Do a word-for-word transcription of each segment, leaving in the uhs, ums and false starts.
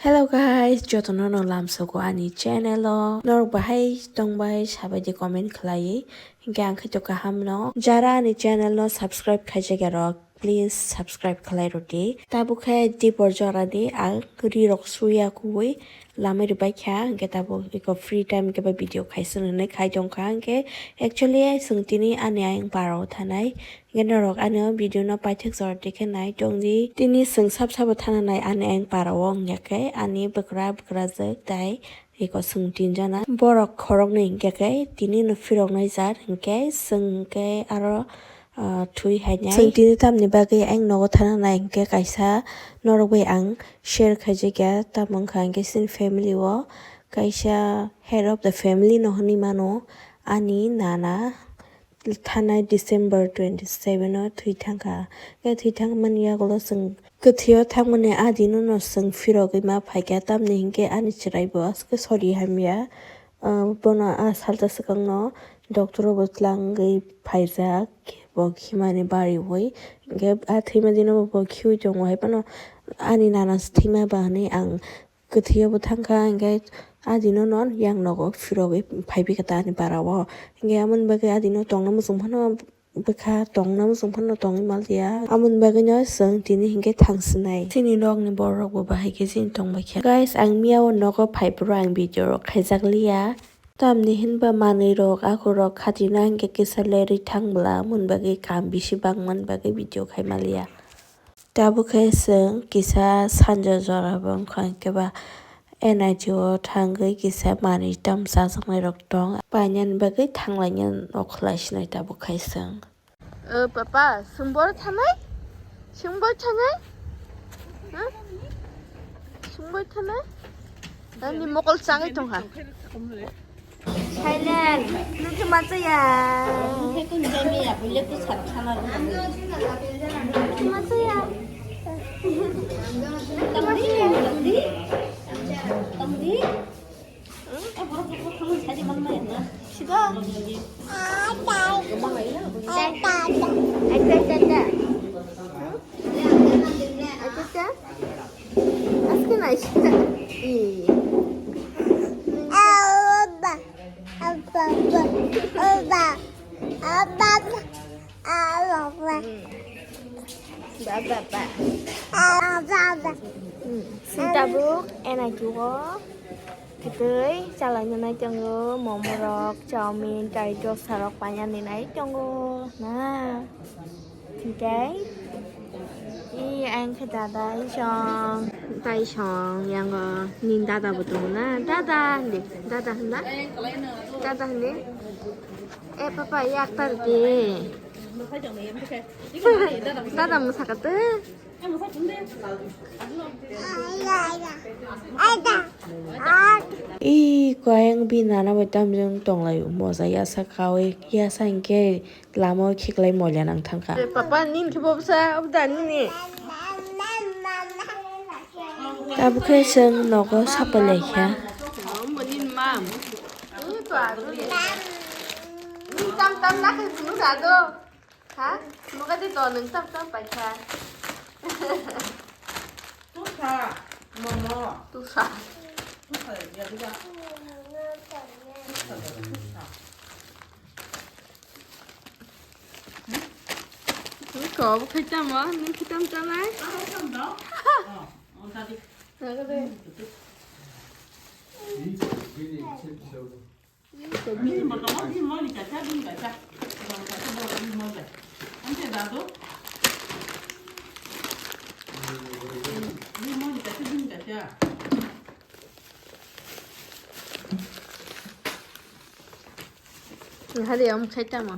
Hello guys, jotono no lamsogo ani channel o. Norok bahai tongbai sabaidi comment khlaiwi. Hinkhe ang khaito kaham no. Jara ani channel no subscribe khaijak ya rok, please subscribe khlai rwdi. Tabuk khe dipor jora di ang ri rok suya kuwi lamai rwbai kha. Hinkhe tabuk iko free time khe ba video khaisung hinwi khai tongkha. Hinkhe actually ai chwng tini ani ayang parao thanai. Hinkhe norok ani o video no paithak jora di khe nai tongdi. Tini chwng sab sabo thana nai ani ayang parao wngya khe ani bwkra bwkrajwk tai iko chwng tinjana. Borok khoroknwi hinkhe khe tini no phiroknai jar hinkhe chwng hinkhe aro, ah, thwi hainai. Chwng tini tamni bagwi ayang nogo thana nai hinkhe kaisa norok bai ang share khaijakya tamo wngkha hinkhe chini family o kaisa head of the family no hinwi mano ani nana. Thanai December twenty seven o thwi thangkha. Khe thwi thangmani yagulo chwng kwthwio thangmani adino no chwng phirogwi ma phaikha, tamni hinkhe ani chwraibo aske sori hamya. Ah, bono ah salsa swkangno doctor o bo tlangwi phaijak, bo khimani bariwi. Hinkhe ah thwima dino bo khiui tongo, hai phano ani nana se thwima ba hinwi ang kwthwio bo thangkha, hinkhe adino non yang nogo phirogwi phaibi kha ta ani para o. Hinkhe amoni bagwi adino tongna muchung phano bwkha, tongna muchung phano tongwi manliya. Amoni bagwino chwng tini hinkhe thangsinai. Chini nokni borok bo bahai khe chini tongbai kha. Guys, ang miyao nogo phai phuru ang video rok khaijak liya. Tamni hinba manwi rok, akhuk rok khatina hinkhe kisa lerwi thang bwla, amoni bagwi kam bisi bangmani bagwi video khai manliya. Tabuk khe chwng kisa sanja jora bo wngkha, hinkhe ba N I T o thangwi kisa manwi tam chajaknai rok tong. Painani bagwi thanglaina nokhlai sinai tabuk khe chwng. O papa, sumbo thanai? Sumbo thanai? Ha? Sumbo thanai? Ani mokol changwi tongkha. Silent. Nukhe machaya. Nukhe kun jami ya, bulle tu sar khana ro. Nukhe machaya. Tamdi, tamdi. Tamdi. Eh, borok borok khana saji man maya na. Sida. Ada, ada, ada. Ada, ada. Acha, acha. Aske nai sita. Ih. Abba. Abba, abba. Abba, abba. Abba, abba. Abba, abba. Abba, abba. Hmm. Sita buk, N I T o. Kwtwi chalaina nai tongo, momo rok, chowmin, tei dosa rok painani nai tongo na. Hinkhe, i ang khe dada isong, tai song, yango nini dada bo tongo na, dada hindi, dada hinda, dada hindi. Eh, papa, yak tar di. Dada mo sakate. Ih, koyang bi nana bai tamjeng tonglai moja yasa kawi yasa hinkhe lama o khiklai moila nang thangkha. Eh, papa, nini khe bo bwsa, obo da nini? Tabuk khe chwng nogo sapai lai kha. Omo nini mam. Ih, to ado ni. Nini tam tam nakhe phunuk ado. Ha? Phunuk adi to nwng tam tam pai kha. Tusa, momo. Tusa. Tusa, ya, ya. Tusa, tusa. Ko bo khai tamo, nwng khai tam tanai? Ah, khai tam do. Oh, oh, tadi. Naga de. Ini, ini, ini, ini. Bini moto, bini moli kacha, bini kacha. Bini kacha, bini moli. Ante dado. Bini moli kacha, bini kacha. Hari om khai tamo.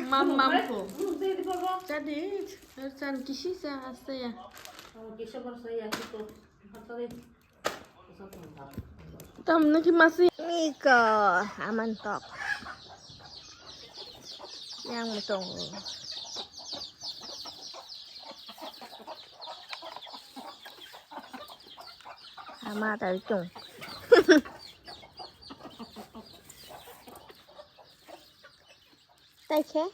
Mam, mam ko. Jadi, chan kisi sa asta ya. Tam naki masi. Iko, aman tok. Yang mutong. Ama tari chwng. Tai khe?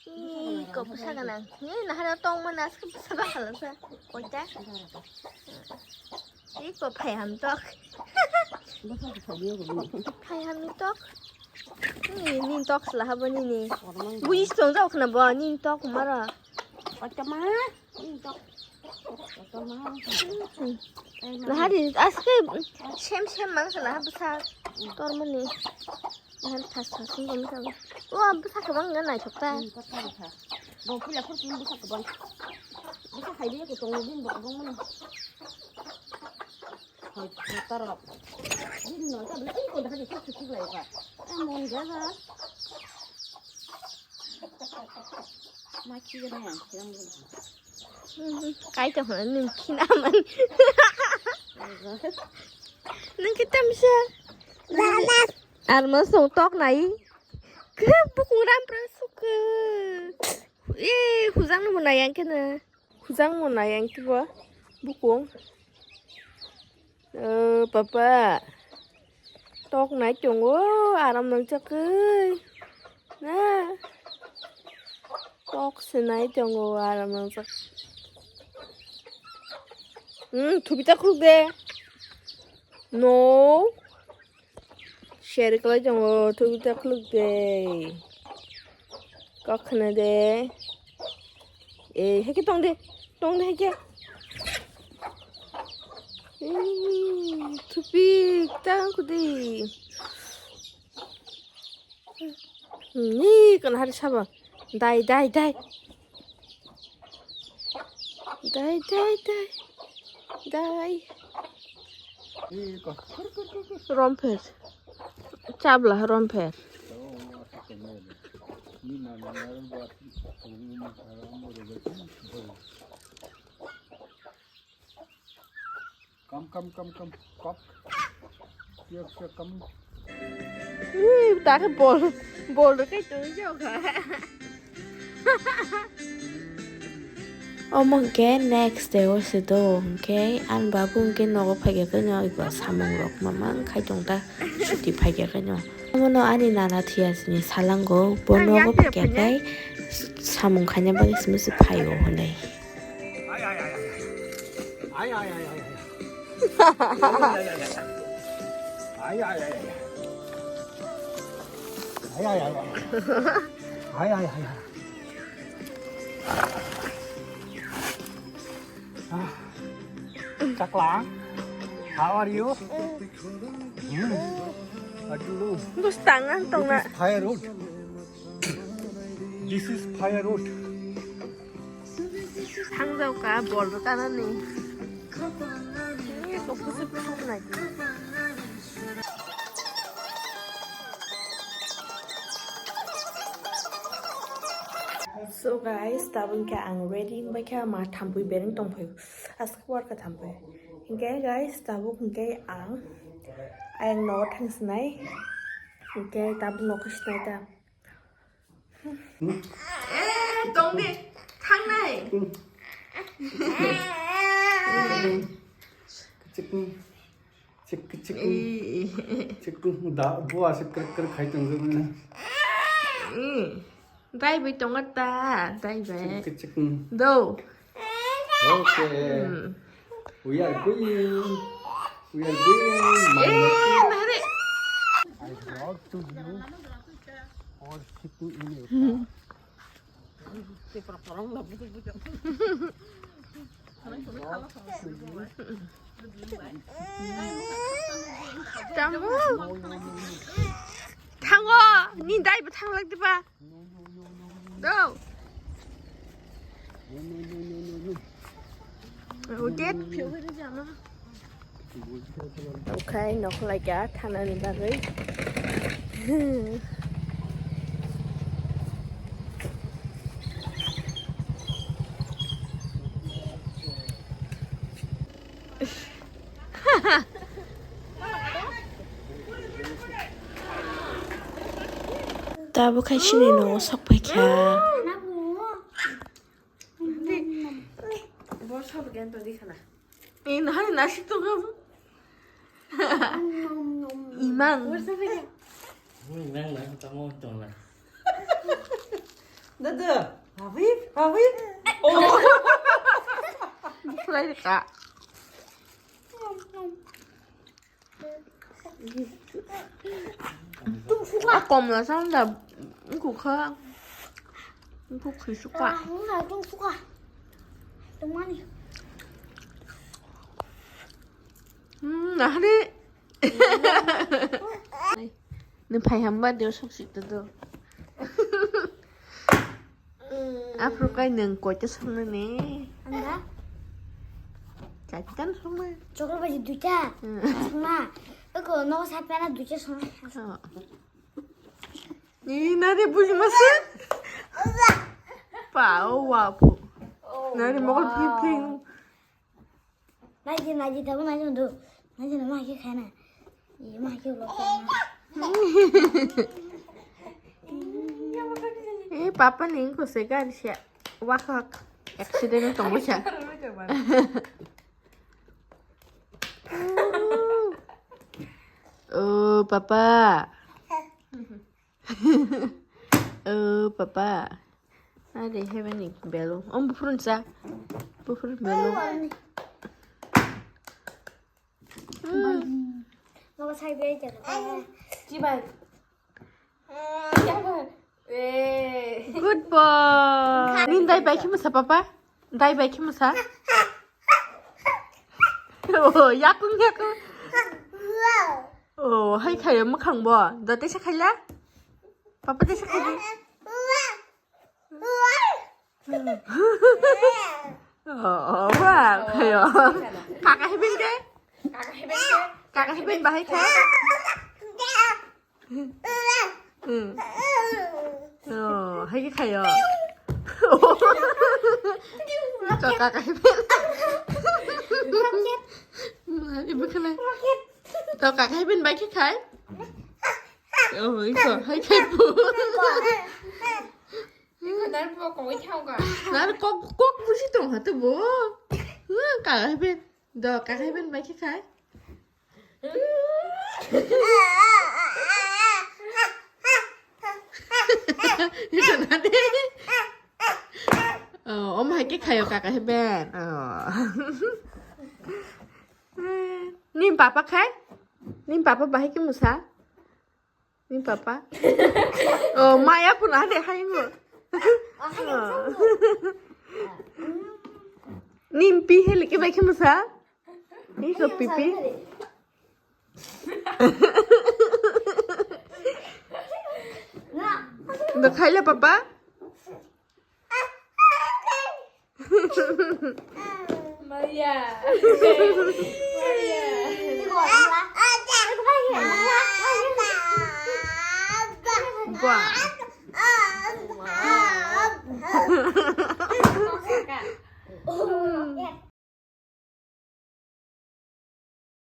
Ih, kok bwsa gwnang. Ni nahara tong mana aske bwsa ba khala sa. Koita? Ih, kok phai ham tok. Phai ham ni tok. Ni, ni tok sla habo ni ni. Bui stong jao khna bo ni tok mara. Koita ma? Ni tok. Koita ma? Nahari aske sem sem mang sla habo sa. Tor mani. Nahari thas thas sing gom sa. O bwsa khe bang nai thok ta. Bo pila khur kin bwsa khe bang. Bwsa khai di ko tong din bo bang mani. Hai, hai, tarap. Din no, ta bela, ih, ko dah, dah, dah, dah, dah. Eh, mon jaga. Ma, ki jaga yang, yang, yang. Kai to hana nung kina man. Nung kitam sa. Ar ma song tok nai. Ke bukung ram pra suk. Eh, hujang no nai yang kena. Hujang mo nai ang kibo bukung. O papa. Tok nai chongo, aram nang chakoi. Na. Tok se nai chongo, aram nang chak. Hmm, thubita khuk de. No. Share khlai tongo, thubita khuluk de. Kok khna de. Eh, heke tong de. Tong de heke. Eh, thupi, tang kudi. Ni kan hari sabo. Dai, dai, dai. Dai, dai, dai. Dai. Rompher. Chabla rompher. Come, come, come, come. Kok. Here, here, come. Ui, ta khe bol, bol rw khe tong jok kha. Omo hwnkhe next day o se do hwnkhe ani babu hwnkhe nogo phaikhe khe no ibo samung rok mamang khai tong ta chuti phaikhe khe no. Omono ani nana thiyasini salango bo nogo phaikhe khe samung khaina bagwi simi se phaio hwnwi. Ay, ay, ay, ay, ay. Ay, ay, ay, ay, ay. Ay, ay, ay, ay, ay. Ay, ay, ay, ay. Ay, ay, ay, ay. Ah. Chaklang, how are you? Hmm. Aduh. Bwskango tongna. This is firewood. This is firewood. Thangjaoka bol rwkanani. Ni kok bwswk thuknai. So guys, tabuk khe ang ready wngbaikha, ma thampui bereng tongphai, ask work thampui. Hingke guys, tabuk hingke ang ayang nogo thangsinai. Hingke tabuk nogo sinai ta. Eh, tong di, thangnai. Chik, chik, chik, da, bua se krek krek khai tong jok na. Dai bai tongo ta, dai bai. Chik, chik, chik. Do. Okay. Hmm. We are going. We are going. Eh, nare. I brought to you or Situ in your car. Tambo. Thango, ni dai bo thanglak diba? Do. Gate. Okhai nokhlaika thanani bagwi. Tabuk khai chini nogo sok paikha. Bo sabo gen to dikhana. Ni nahari nasik tongkha bo. Imang. Ui, nang na, tamo tong na. Dada, Habib, Habib. Bukhulai ka. Tung suka. A kom la sang da, ku kha. Ku khi suka. Ah, nang tung suka. Tung mani. Hmm, nahani. Ni phai hamba deo sok sik to do. Aphuru kai nang koi to song ni. Anda? Kaitan song na. Chocolate baji duita. Hmm. Song na. Eko no sa pena duita song na. Oh. Ni nari buji masa. Pa, oh, wa po. Nari mokol phi phi. Naidi, naidi, tamo naidi, do. Naidi, na, ma ke khana. Ye, ma ke lo khana. Eh, papa ni ko se gari sia. Wak, wak. Accident tong sia. Oh, papa. Oh, papa. Are heaven ni belo. Om bufrun sa. Bufrun belo. Hmm. Mama sai bai jana. Chibai. Chibai. Eh. Good boy. Nin dai bai khimsa papa. Dai bai khimsa. Oh, yakung yakung. Oh, hai khayo mukhang bo. Do tesa khaila? Papa tesa khaila? Oh, oh, wa khayo. Kaka hibin ke? Kaka hibin ke? Kaka hibin bahai kha? Hmm. Oh, hai khayo. To kaka hibin. Ibu kena. To kaka hibin bai khai. Oh, iko, hai khai pu. Iko dan po koi thau ka. Nar kok, kok busi tong ha to bo. Hmm, kaka hibin. Do, kaka hibin bai khai. Ito na de. Oh, om hai ke khayo kaka hibin. Oh. Nim papa khai? Nim papa bahai ke musa? Ni papa? Oh, maya pun ada hai ngo. Ni pi he leke bai khemu sa? Ni ko pipi. Do khaila papa? Maria. Maria. Gua.